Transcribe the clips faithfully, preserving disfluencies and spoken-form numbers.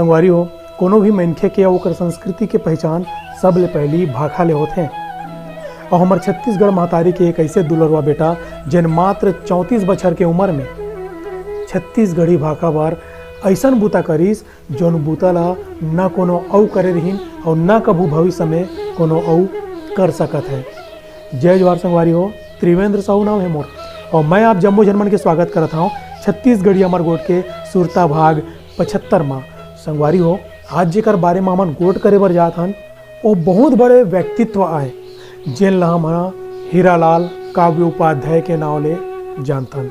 संगवारी हो, कोनो भी मनखे के अउ ओकर संस्कृति के पहचान सबले पहिली भाखा ले होथे। अउ हमर छत्तीसगढ़ महतारी के एक अइसे दुलरवा बेटा, जेन मात्र चौंतीस बछर के उमर में छत्तीसगढ़ी भाखा बर अइसन बूता करिस, जौन बूता ला न कोनो अउ करे रिहिन अउ न कभू भविष्य में कोनो अउ कर सकत हे। जय जोहार संगवारी हो, त्रिवेंद्र साहू नाम हे मोर, अउ मैं आप जम्मो झन मन के स्वागत करत हौं छत्तीसगढ़ी अमर गोठ के सुरता भाग पचहत्तर मा। संगवारी हो, आज जेकर बारे मा हमन गोठ करे बर जात हन, वो बहुत बड़े व्यक्तित्व आय, जेन ला हमन हीरालाल काव्य उपाध्याय के नाव ले जानथन।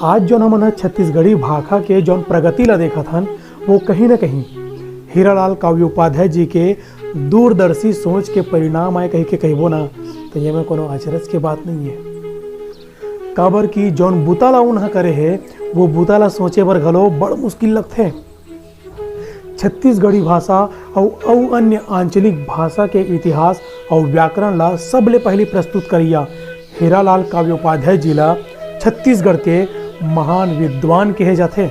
आज जौन हमन ह छत्तीसगढ़ी भाखा के जौन प्रगति ला देखत हन, वो कहीं न कहीं हीरालाल काव्य उपाध्याय जी के दूरदर्शी सोच के परिणाम आय कहिके कहिबो ना, तो ये में कोनो अचरज के बात नहीं है। काबर कि जौन बूता ला उनहा करे हे, वो बूता ला सोचे बर घलो बड़ मुश्किल लगथे। छत्तीसगढ़ी भाषा अउ, अउ अन्य आंचलिक भाषा के इतिहास अउ व्याकरण ला सबले पहिली प्रस्तुत करिया हीरालाल काव्योपाध्याय जी ला छत्तीसगढ़ के महान विद्वान कहे जाथे।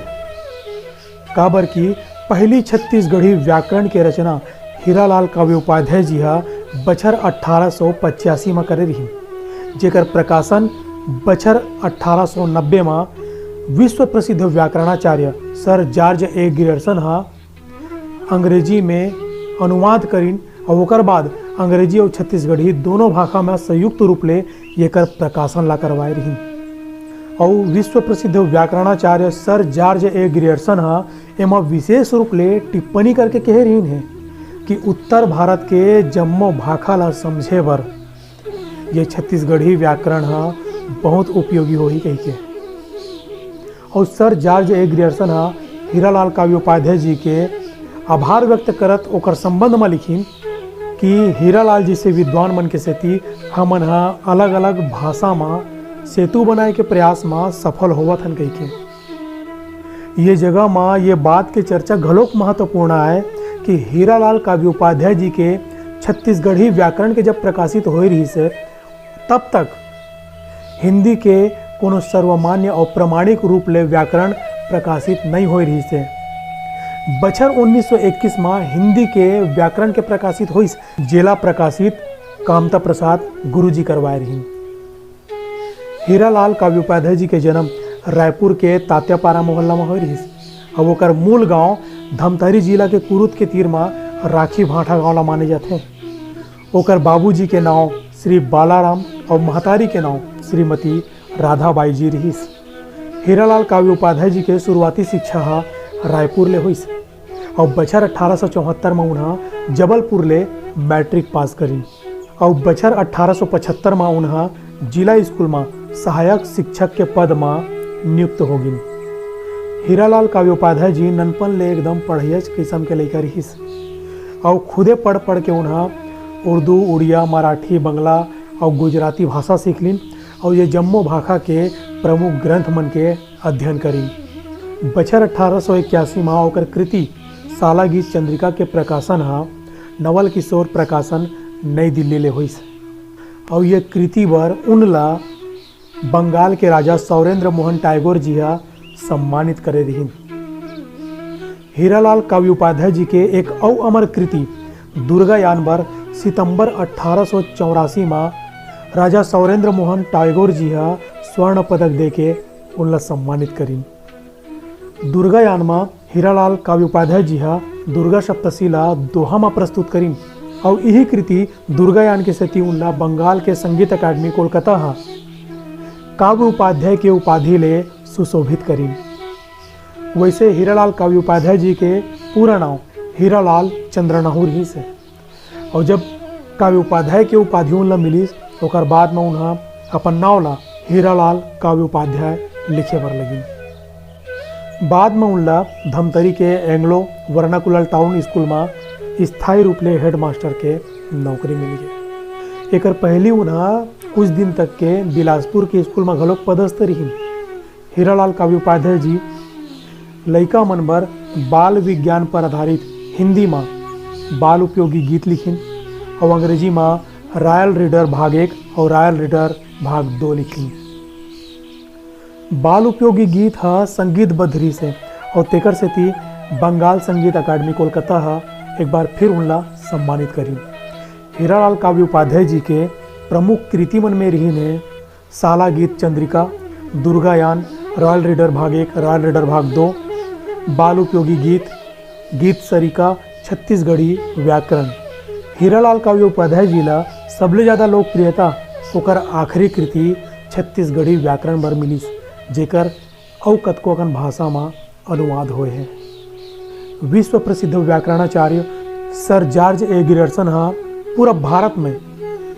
काबर कि पहिली छत्तीसगढ़ी व्याकरण के रचना हीरालाल काव्योपाध्याय जी हा बछर अट्ठारह सौ पचासी म करे रिहिन, जेकर प्रकाशन बछर अट्ठारह सौ नब्बे म विश्व प्रसिद्ध व्याकरणाचार्य सर जॉर्ज ए ग्रियर्सन हा अंग्रेजी में अनुवाद करिन अउ ओकर बाद अंग्रेजी अउ छत्तीसगढ़ी दोनों भाखा में संयुक्त रूप ले एकर प्रकाशन ला करवाए रिहिन। अउ विश्व प्रसिद्ध व्याकरणाचार्य सर जॉर्ज ए ग्रियर्सन हा एमा विशेष रूप ले टिप्पणी करके कहे रिहिन हे कि उत्तर भारत के जम्मो भाखा ला समझे बर ये छत्तीसगढ़ी व्याकरण हा बहुत उपयोगी होही कहिके। अउ सर जॉर्ज ए ग्रियर्सन हा हीरालाल काव्योपाध्याय जी के आभार व्यक्त करत ओकर संबंध म लिखिन कि हीरालाल जैसे विद्वान मन के सेती हमन हा अलग-अलग भाषा म सेतु बनाए के प्रयास म सफल होवत हन कहिके। ये जगह म ये बात के चर्चा घलोक महत्वपूर्ण आय कि हीरालाल काव्योपाध्याय जी के छत्तीसगढ़ी व्याकरण के जब प्रकाशित होए रिहिस हे, तब तक हिंदी के कोनो सर्वमान्य अउ प्रमाणिक रूप ले व्याकरण प्रकाशित नइ होए रिहिस हे। बछर उन्नीस सौ इक्कीस म हिंदी के व्याकरण के प्रकाशित होइस, जेला प्रकाशित कामता प्रसाद गुरुजी करवाए रिहिन। हीरालाल काव्योपाध्याय जी के जन्म रायपुर के तात्यापारा मोहल्ला म होए रिहिस। अब ओकर मूल गांव धमतरी जिला के कुरुद के तीर म राखी भांठा गांव ला माने जाथे। ओकर बाबूजी के नांव श्री बालाराम अउ महतारी के नांव श्रीमती राधाबाई जी रिहिस। हीरालाल काव्योपाध्याय जी के शुरुआती शिक्षा ह रायपुर ले होइस अउ बछर अट्ठारह सौ चौहत्तर म उन्हा जबलपुर ले मैट्रिक पास करिन अउ बछर अट्ठारह सौ पचहत्तर म उन्हा जिला स्कूल म सहायक शिक्षक के पद म नियुक्त हो गिन। हीरालाल काव्योपाध्याय जी ननपन ले एकदम पढ़इयच किसम के लइका रिहिस अउ खुदे पढ़ पढ़ के उन्हा उर्दू, उड़िया, मराठी, बंगला अउ गुजराती भाषा सीख लिन अउ ये जम्मो भाखा के प्रमुख ग्रंथ मन के अध्ययन करिन। बछर अट्ठारह सौ इक्यासी म ओकर कृति साला गीत चंद्रिका के प्रकाशन ह नवल किशोर प्रकाशन नई दिल्ली ले होइस अउ ये कृति बर उनला बंगाल के राजा सौरेंद्र मोहन टैगोर जी ह सम्मानित करे रिहिन। हीरालाल काव्योपाध्याय जी के एक अउ अमर कृति दुर्गायान बर सितंबर अट्ठारह सौ चौरासी म राजा सौरेंद्र मोहन टैगोर जी ह स्वर्ण पदक देके उनला सम्मानित करिन। दुर्गायान म हीरालाल काव्योपाध्याय जी ह दुर्गा सप्तशी ला दोहा म प्रस्तुत करिन अउ इही कृति दुर्गायान के सेती उनला बंगाल के संगीत अकादमी कोलकाता ह काव्य उपाध्याय के उपाधि ले सुशोभित करिन। वैसे हीरालाल काव्योपाध्याय जी के पूरा नांव हीरालाल चंद्रनाहू रिहिस हे। अउ जब काव्य उपाध्याय के उपाधि उनला मिलिस, ओकर बाद म उनहा अपन नांव ला हीरालाल काव्य उपाध्याय लिखे बर लगिन। बाद म उनला धमतरी के एंग्लो वर्नाकुलर टाउन स्कूल म स्थायी रूप ले हेडमास्टर के नौकरी मिल गे। एकर पहिली उनहा कुछ दिन तक के बिलासपुर के स्कूल म घलोक पदस्थ रिहिन। हीरालाल काव्योपाध्याय जी लइका मन बर बाल विज्ञान पर आधारित हिंदी म बाल उपयोगी गीत लिखिन अउ अंग्रेजी म रॉयल रीडर भाग एक अउ रॉयल रीडर भाग दो लिखिन। बाल उपयोगी गीत ह संगीतबद्ध रिहिस हे अउ तेकर सेती बंगाल संगीत अकादमी कोलकाता ह एक बार फिर उनला सम्मानित करिन। हीरालाल काव्य उपाध्याय जी के प्रमुख कृति मन में रहिन हे साला गीत चंद्रिका, दुर्गायान, रॉयल रीडर भाग एक, रॉयल रीडर भाग दो, बाल उपयोगी गीत, गीत सरिका, छत्तीसगढ़ी व्याकरण। हीरालाल काव्य उपाध्याय जी ला सबले ज्यादा लोकप्रियता ओकर आखिरी कृति छत्तीसगढ़ी व्याकरण बर मिलिस, जेकर अउ कतको अकन भाषा म अनुवाद होए हे। विश्व प्रसिद्ध व्याकरणाचार्य सर जॉर्ज ए ग्रियर्सन ह पूरा भारत में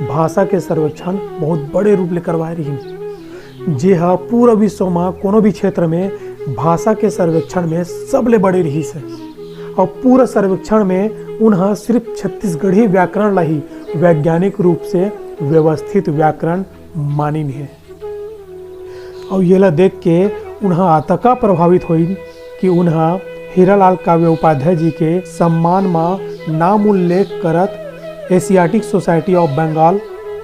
भाषा के सर्वेक्षण बहुत बड़े रूप ले करवाए रहिन, जे ह पूरा विश्व म कोनो भी क्षेत्र में भाषा के सर्वेक्षण में सबले बड़े रहिस हे। और पूरा सर्वेक्षण में उनहा सिर्फ छत्तीसगढ़ी व्याकरण ला ही वैज्ञानिक रूप से व्यवस्थित व्याकरण मानिन हे। और येला देख के उनहा अतका प्रभावित होइन कि उनहा हीरालाल काव्य उपाध्याय जी के सम्मान म नाम उल्लेख करत एशियाटिक सोसाइटी ऑफ बंगाल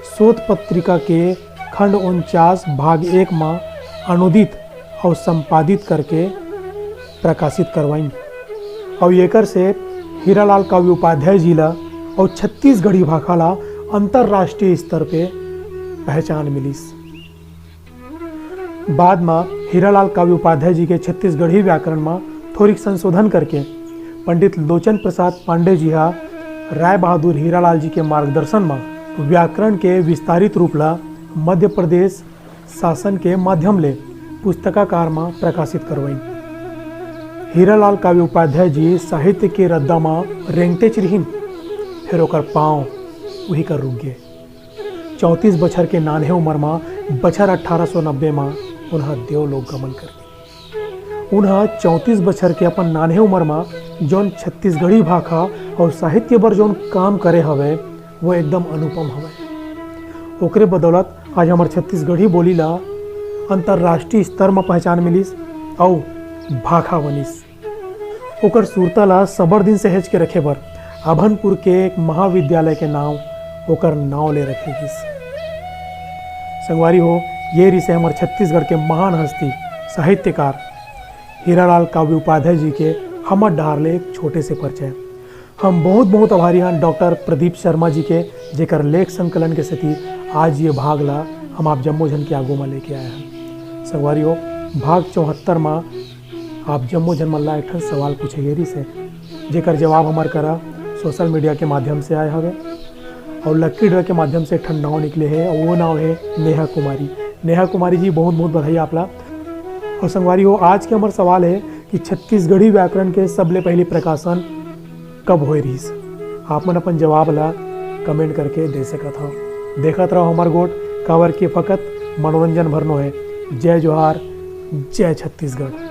शोध पत्रिका के खंड उनचास भाग एक म अनुदित और संपादित करके प्रकाशित करवाइन। और एकर से हीरालाल काव्य उपाध्याय जी ला और छत्तीसगढ़ी भाखा ला अंतर्राष्ट्रीय स्तर पे पहचान मिलिस। बाद म हीरालाल काव्य उपाध्याय जी के छत्तीसगढ़ी व्याकरण म थोरिक संशोधन करके पंडित लोचन प्रसाद पांडे जी हा राय बहादुर हीरालाल जी के मार्गदर्शन म व्याकरण के विस्तारित रूप ला मध्य प्रदेश शासन के माध्यम ले पुस्तकाकार म प्रकाशित करवाइन। हीरालाल काव्य उपाध्याय जी साहित्य के रद्दा म रेंगतेच रिहिन, फेर ओकर पांव उही कर रुक गे। चौंतीस बछर के नान्हे उमर म बछर अट्ठारह सौ नब्बे म उनहा देवलोक गमन कर गे। उनहा चौंतीस बछर के अपन नान्हे उमर म जौन छत्तीसगढ़ी भाखा और साहित्य बर जौन काम करे हवय, वो एकदम अनुपम हवय। ओकरे बदौलत आज हमर छत्तीसगढ़ी बोली ला अंतर्राष्ट्रीय स्तर म पहचान मिलिस अउ भाखा बनिस। ओकर सुरता ला सबर दिन सहेज के रखे बर अभनपुर के एक महाविद्यालय के नाम ओकर नाव ले रखे गिस। संगवारी हो, ये रिहिसे हमर छत्तीसगढ़ के महान हस्ती साहित्यकार हीरालाल काव्य उपाध्याय जी के हमर डहार ले एक छोटे से परिचय। हम बहुत बहुत आभारी हन डॉक्टर प्रदीप शर्मा जी के, जेकर लेख संकलन के सेती आज ये भाग ला हम आप जम्मो झन के आगू म लेके आए हन। संगवारी हो, भाग चौहत्तर म आप जम्मो झन मन ला एक ठन सवाल पूछे गे रिहिसे, जेकर जवाब हमर करा सोशल मीडिया के माध्यम से आए हवे। और लकी ड्रॉ के माध्यम से एक ठन नाव निकले हे, और वो नाव हे नेहा कुमारी। नेहा कुमारी जी, बहुत बहुत बधाई आप ला। और संगवारी हो, आज के हमर सवाल हे कि छत्तीसगढ़ी व्याकरण के सबले पहली प्रकाशन कब होए रिहिस? आप मन अपन जवाब ला कमेंट करके दे सकत हव। देखत रहो हमर गोठ, काबर के फकत मनोरंजन भरनो हे। जय जोहार, जय छत्तीसगढ़।